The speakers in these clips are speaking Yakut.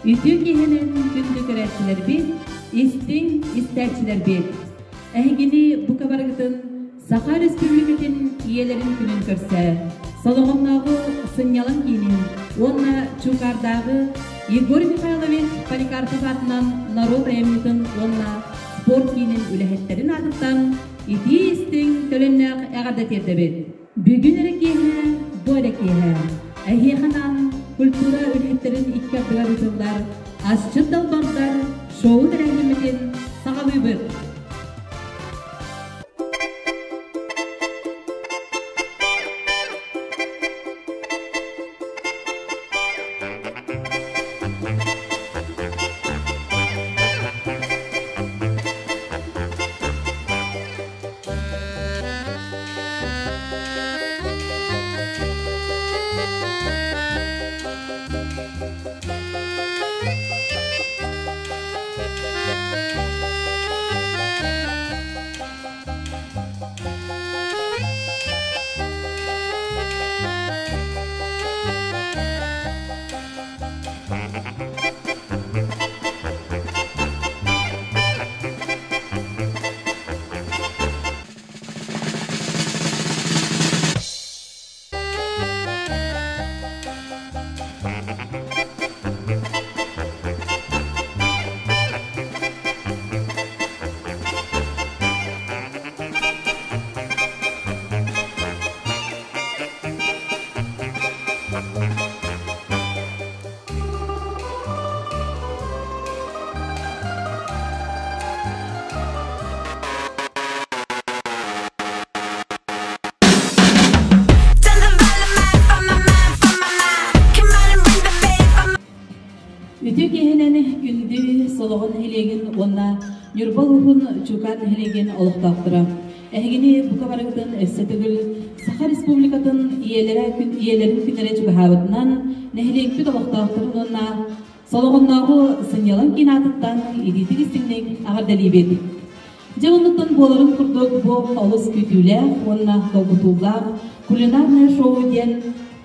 Үтүө киэһэнэн күндү көрөөччүлэрбит, истиҥ истээччилэрбит! Эһигини бука барыгытын Саха Республикатын ийэлэрин күнүн көрсө Солоҕоннооҕу сынньалаҥ киинин уонна Чуукаардааҕы Егор Михайлович Поликарпов аатынан норуот айымньытын уонна спорт киинин үлэһиттэрин аатыттан итии-истиҥ төлөннөөх эҕэрдэ тиэрдэбит. Бүгүн эрэ киэһэ, бу эрэ киэһэ эһиэхэ анаан культура үлэһиттэрин икки ардыгар ыытыллар Асчыт далбардар шоу тэрээһиммитин саҕалыыбыт. Үтүө киэһэнэн күндү Солоҕон нэһилиэгин уонна Ньурба улууһун Чуукаар нэһилиэгин олохтоохторо. Эһигини бука барыгытын өссө төгүл Саха Республикатын ийэлэрэ күн ийэлэрин күннэрэ чугаһаабытынан нэһилиэкпит олохтоохторун уонна Солоҕоннооҕу сынньалаҥ киин аатыттан итиитик истиҥник эҕэрдэлиибит. Дьэ оннуттан буоларын курдук бу олус күүтүүлээх уонна долгутуулаах кулинарное шоу диэн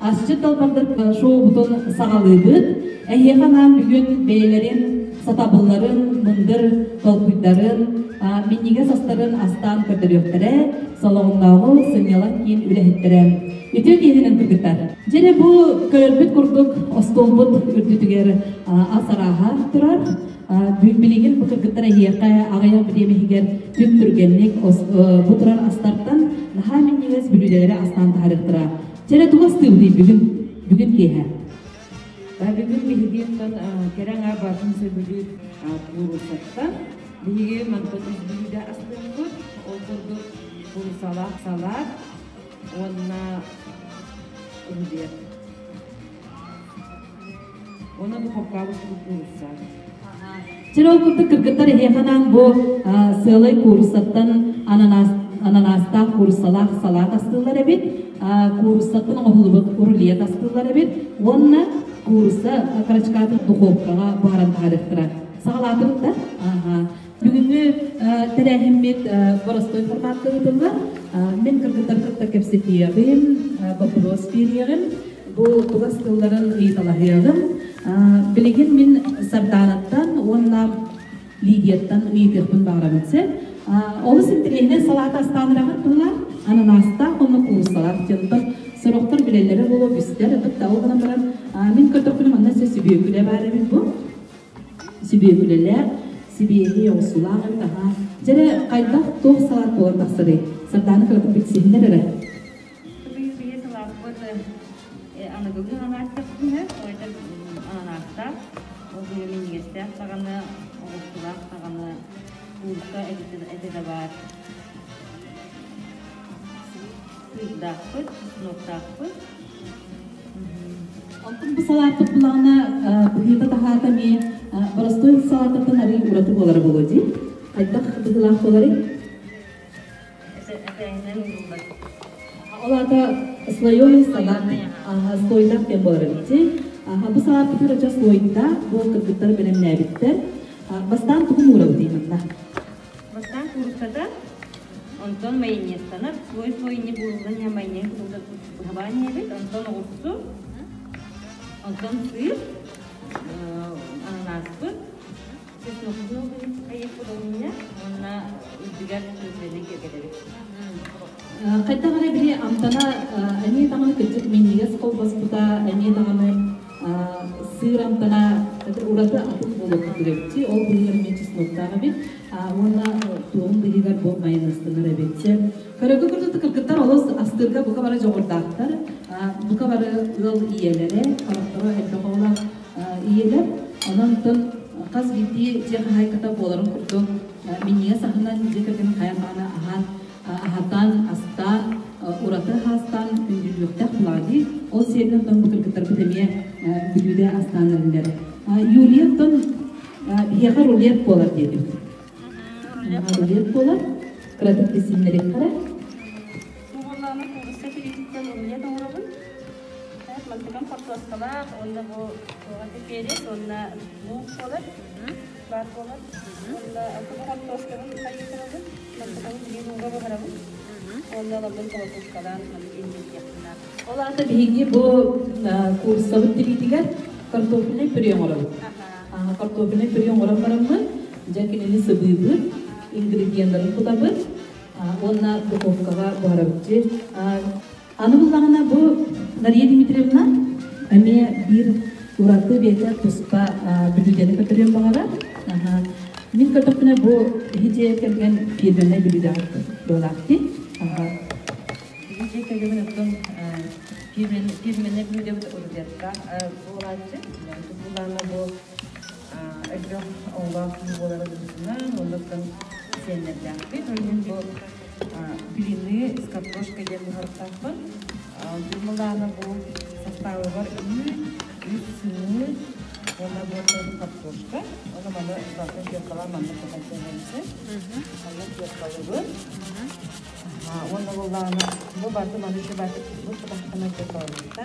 асчыт далбардар шоубутун саҕалыыбыт. Эһиэхэ анаан бүгүн бэйэлэрин сатабылларын, мындыр толкуйдарын, минньигэс астарын астаан көрдөрүөхтэрэ, Солоҕоннооҕу сынньалаҥ киин үлэһиттэрэ. Үтүө киэһэнэн кыргыттар. Дьэ бу көрөрбүт курдук остуолбут үрдүтүгэр ас арааһа турар. Билигин бу кыргыттар эһиэхэ аҕыйах бириэмэ иһигэр түп-түргэнник бу турар астартан наһаа минньигэс бүлүүдэлэри астаан таһаарыахтара. Чэрэ тугу астыыбытый бүгүн бүгүн киэһэ? Бүгүн биһигиттэн кэрэ аҥаар баатын сөбүлүүр кууруссаттан биһиги мантан үс бүлүүдэ астыахпыт. Ол курдук куурусалаах салаат уонна рулет. Уонна духовкабыт куурусса. Чэр ол курдук кыргыттар эһиэхэ анаан бу сыалай кууруссаттан ананас, ананастаах кууруссалаах салаат астыыллар эбит. Кууруссаттан оҥоһуллубут рулет астыыллар эбит. Уонна куурусса окорочкатын духовкаҕа буһаран таһаарыахтара. Саҕалаатыбыт да? Аха. Бүгүҥҥү тэрээһиммит боростуой форматка ыытыллар. Мин кыргыттар кытта кэпсэтиэҕим, боппуруос биэриэҕим. Бу тугас тылларын ыйыталаһыаҕым. Билигин мин Сардаанаттан уонна Лидияттан ыйытыахпын баҕарабын сөп. Олус интэриэһинэй салаата астаан ыраҕыт быһылаах. Ананастаах уонна кууруссалаах дьонтон сорохтор билэллэрэ буолуо үстэр, ытык ол гынан баран мин көрдөхпүнэ манна өссө сүбүөкүлэ баар эбит бу. Сүбүөкүлэлээх, сибиэһэй оҕурсулаах эбит аһаа. Дьэ эрэ хайдах туох салаат буолан тахсарый? Сардаана кыратык билсиһиннэр эрэ. Биһиги салааппыт аныгылыы анааттахпына, ойда ананаастаах, ол гына минньигэстээх даҕаны, оҕурсулаах даҕаны, куурка этэ да баар. Сыырдаахпыт, чеснокtaахпыт. Онтон бу салааппыт булаҕына быһыыта-таһаата эмиэ боростуой салаатыттан арыый ураты буолара буолуо дии. Хайдах быһыылаах буоларый? Этээһинэн ууруллар. Ол аата слоеный салат слойдаах диэн буолар эбит дии. Бу салааппытыгар очо слойдаах, бу кыргыттар бэлэмнээбиттэр. Бастаан тугун уурабытый манна? Бастаан кууруссата, онтон майонезтанар, слой-слой инни бууруллан иһэн майонез быһабаан иһэбит, онтон оҕурсу, онтон сыыр, Хааспыт чеснокпутун хайыппыт олунньа уонна үрдүгэр сүүрдэнэн киэргэтэбит. Хайдах эрэ били амтана эмиэ даҕаны кырдьык минньигэс холбоспута, эмиэ даҕаны сыыр амтана ураты атын буолуох курдук эбит. Ол быыһыгар эмиэ чесноктаах эбит. Уонна туоһун быыһыгар бу майонезтанар эбит. Көрөргө курдук кыргыттар олус астыырга бука бары дьоҕурдаахтар. Бука бары ыал ийэлэрэ, харахтара элбэх оҕолоох ийэлэр. Онон хас биирдии дьиэ хаһаайката буоларын курдук минньигэс аһынан дьиэ кэргэнин хайаан даҕаны аһаан аһатан, астаан, ураты хаастаан күндүлүөхтээх буолаҕа Ол сиэринэн оттон бу кыргыттарбыт эмиэ бүлүүдэ астаан эрэллэр. Юлия оттон биһиэхэ рулет буолар диэтибит. Рулет буолар. Кыратык бисиннэриэххэ. Бу буоллаҕына куурусса тириититтэн рулет оҥоробун. Мантыкам хортуоскалаах, уонна бу перец, уонна луук буолар. Баар буолар. Уонна бу хортуоскабын хайыытарабын, мантыкабын билигин ууга буһарабын. Уонна олордон колотушкалаан индиэхпин. Ол аата биһиги бу кууруссабыт тириитигэр картофельный пюре оҥоробут. Картофельный пюре оҥорон бараммыт, дьэ кинини сыбыыбыт, ингредиеннарын кутабыт уонна духовкаҕа буһарабыт. Аны буллаҕына бу Нария Дмитриевна эмиэ биир ураты бэйэтэ туспа бүлүүдэни көтөрүөн баҕарар. Мин көрдөхпүнэ бу иһи дьиэ кэргэн фирменнай бүлүүдэҕэ буолаах дии. Биһи дьиэ кэргэммин оттон фирменнай бүлүүдэбит рулетка буолааччы. Буллаана бу элбэх оҕолоох буолара быһыытынан оннуттан сиэннэрдээхпит. Ол иһин бу блины с картошкой диэн буһарыктаахпын. Дьурмалаана бу састаабыгар үүт, үүт сымыыт уонна бу картошка. Оны маны барытын теркалаан маннык кутан сиэннэрбисэ. Маннык теркалыбын. Уонна буоллаҕына бу барыты маны еще бу тутахтана теркаланыбыта.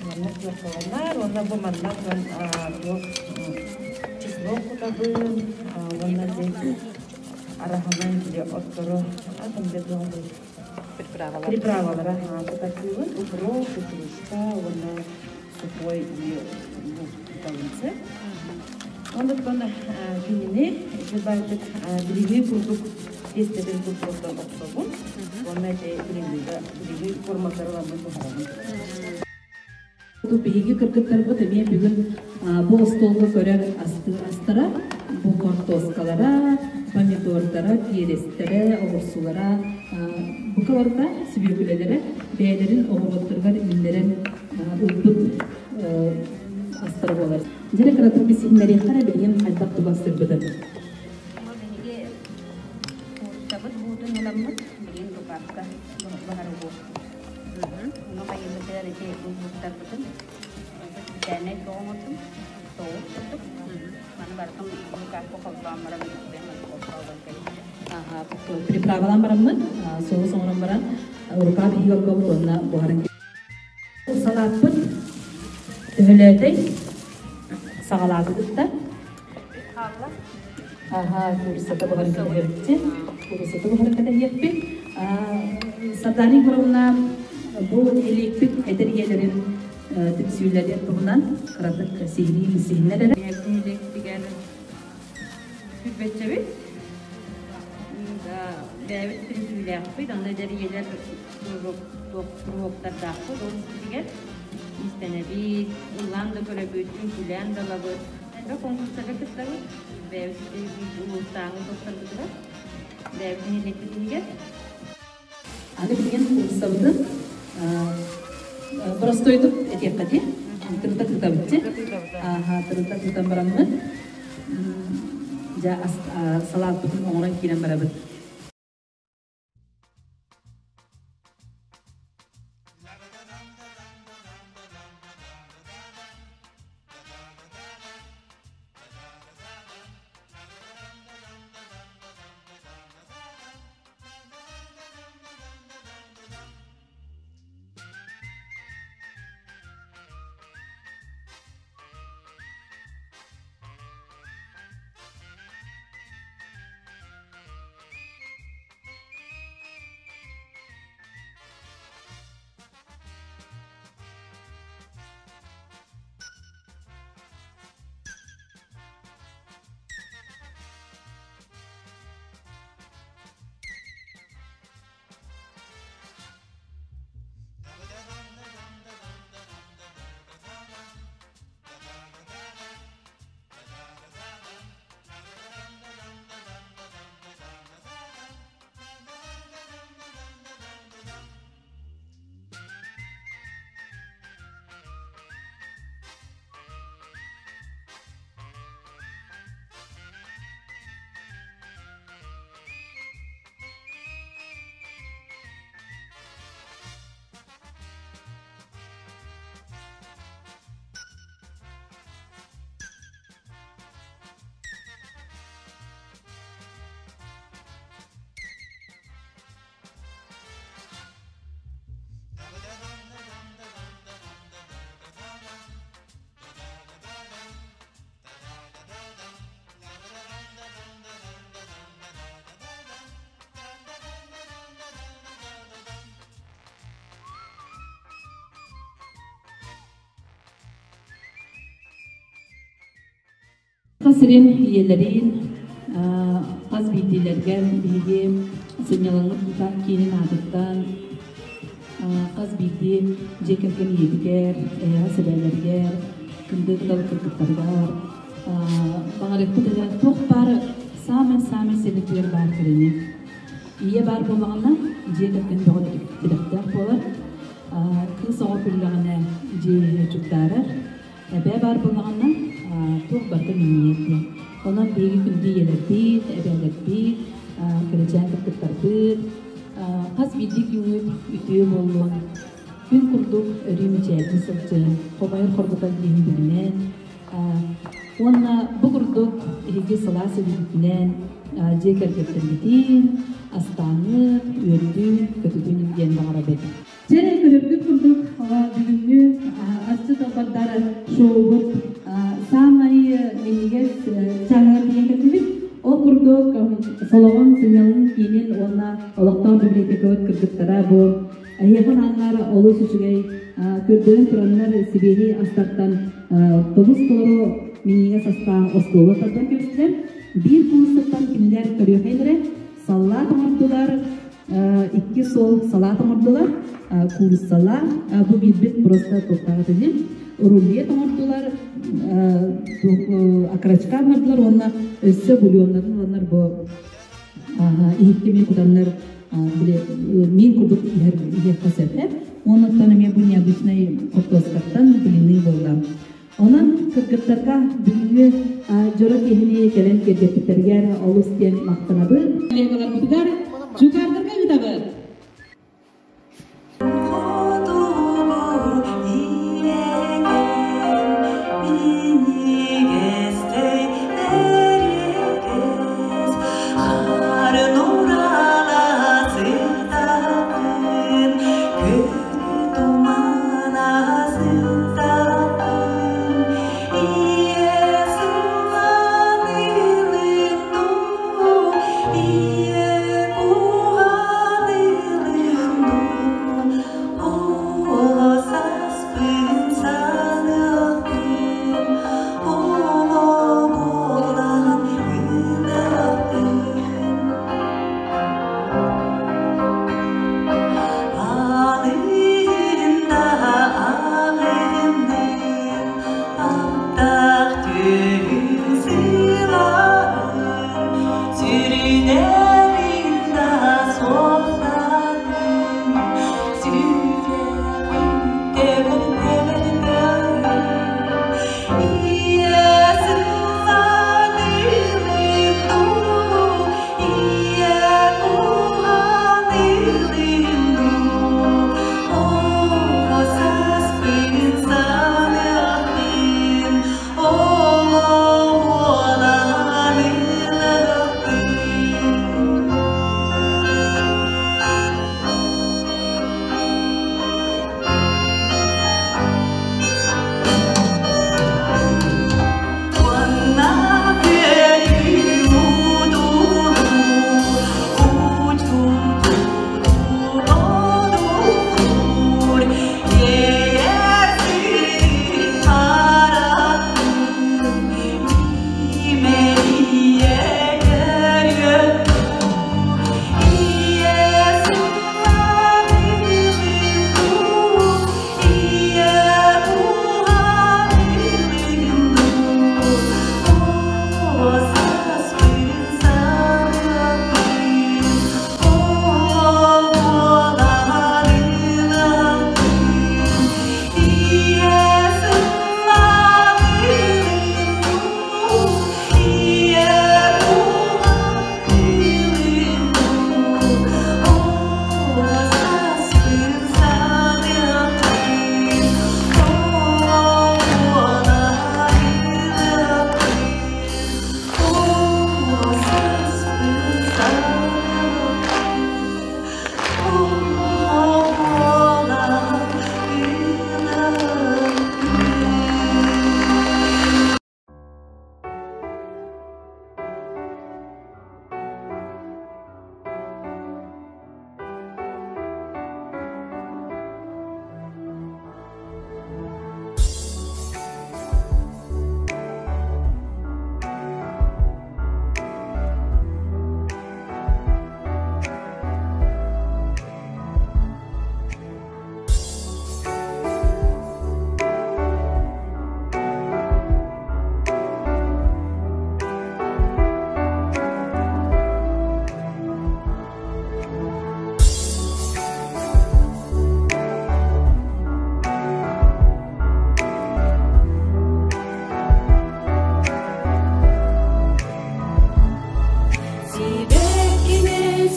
Маннык теркаланар уонна бу манна чеснок кутабын уонна араһынан били оттору атын приправалара кутатыыбын укроп, петрушка уонна сухой лук кутабын Оннуктан кинини баайтык билиги курдук тиэстэтин курдуктан охсобун уонна ити билиги форматары ламмын туһарабын. Биһиги кыргыттарбыт эмиэ бүгүн бу остуолга көрөр астыыр астара, бу хортуоскалара, помидордара, перецтэрэ, оҕурсулара, бука барыта сүбүөкүлэлэрэ бэйэлэрин оҕуруоттарыгар үүннэрэн ылбыт астара буолар. Дьэ кыратык билсиһиннэриэххэ эрэ билигин хайдах тугу астыырбытын. Биһиги куурусабыт буутун ыламмыт, билигин духовка баһары буолбут. Ону хайыыбытыгар ити булбуттарбытын специальнай тоҕо оҥордум, соус курдук. Маны барытын рукавка холбоон баран холбоон кэбистим. Приправалаан бараммыт, соус оҥорон баран, рукав иһигэр угабыт уонна буһаран Салааппыт төһөлөөтэй саҕалаабытыт да Хаалла. Аха, кууруссата буһарын кэтэһэбитчи. Кууруссата буһарын кэтэһиэхпит. Сардана Егоровна бу нэһилиэкпит эдэр ийэлэрин түмсүүлэрин туһунан кыратык сиһилии билсиһиннэр эрэ. Нэһилиэкпитигэр сүүрбэччэбит. Бэйэбит түмсүүлээхпит, онно эдэр ийэлэр куруһуоктардаахпыт. Ол испитигэр иистэнэбит, ыллаан да көрөбүт, үҥкүүлээн да ылабыт. Элбэх конкурстарга кыттабыт. Бэйэбит улуустааҕы тустарбытыгар, бэйэбит нэһилиэкпит иһигэр. Аны билигин кууруссабытын боростуойдук этиэххэ дии. Тырыта тыытабыт дии. Ааха, тырыта тыытан бараммыт, дьэ салааппытын оҥорон киирэн барабыт. Саха сирин ийэлэрин хас биирдиилэргэ биһиги сынньалаҥмыт киинин аатыттан хас биирдии дьиэ кэргэн ийэтигэр, эйэҕэс эбээлэригэр, күндү кыталы кыргыттарыгар баҕарыахпыт этэ туох баар саамай-саамай сэбиэтигэр баар кэрэни. Ийэ баар буоллаҕына, дьиэ кэргэн бөҕө тирэхтээх буолар. Кыыс оҕо күллэҕинэ дьиэ иһэ чугдаарар. Эбээ баар буоллаҕына, туох барыта минньийэр диэн. Онон биһиги күндү ийэлэрбит, эбээлэрбит, кэрэчээн кыргыттарбыт, хас биирдии күҥҥүт үтүө буоллун, күн курдук өрүү мичээрдии сылдьыҥ, хомойор хоргутар диэни билимэн, уонна бу курдук эһиги сылаас илиигитинэн дьиэ кэргэттэргитин астааҥҥыт, үөрдүн, көтүтүн диэн баҕарабыт. Чэ, көрөргүт курдук, бүгүҥҥү асчыт албардар шоубут саамай минньигэс чааһыгар тиийэн кэллибит. Ол курдук, Солоҕон сынньалаҥ киинин уонна олохтоох библиотекабыт кыргыттара бу эһиэхэ анааннар олус үчүгэй көрдөрөн тураннар сибиэһэй астартан тобус-толору минньигэс астаах остуолу тардан кэбистилэр. Биир куустаттан кинилэр көрүөхэйдэрэ саллаат оҥордулар, икки суол салаат оҥордулар, кууруссалаах, бу биирбит просто туохтаах этэ рулет оҥордулар, окорочка оҥордулар уонна өссө бульоннарын ыланнар бу иһикки эмиэ кутаннар мин курдук иһэр иһиэххэ сөп. Оннуттан эмиэ бу необычный хортуоскаттан блины буолла. Онон кыргыттарга бүгүҥҥү дьоро киһини кэлэн киэргэппиттэригэр олус диэн махтанабыт. Коллегаларбытыгар Чукаардарга ыытабыт.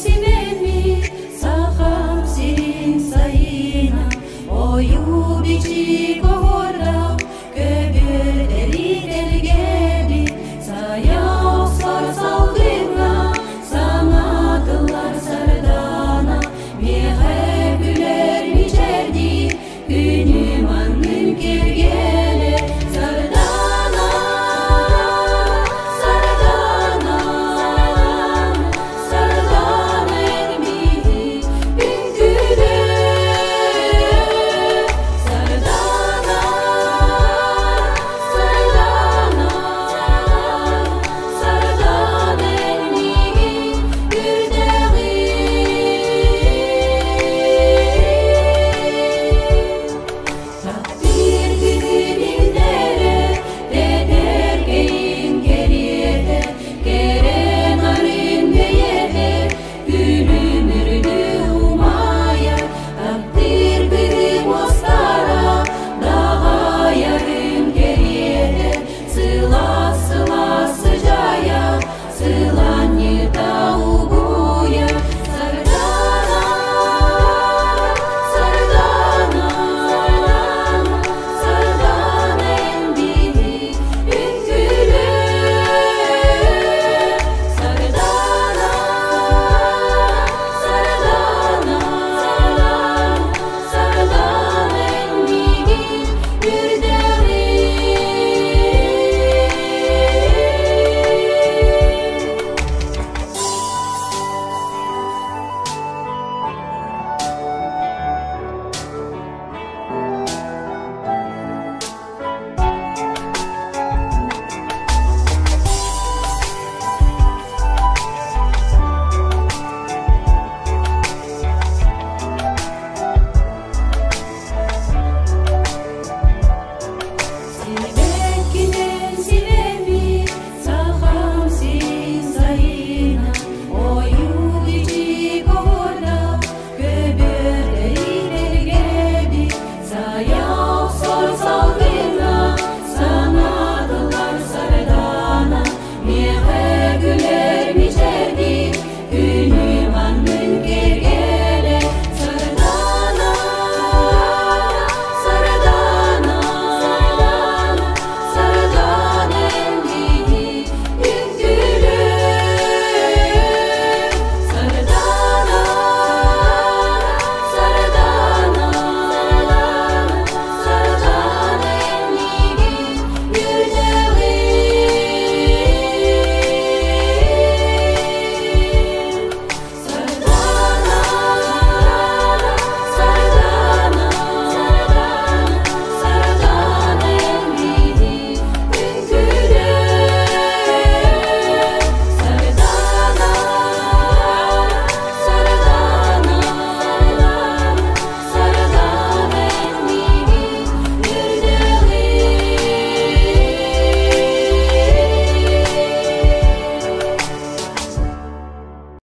Симэммит Сахам сирин сайына, ойуу-бичик.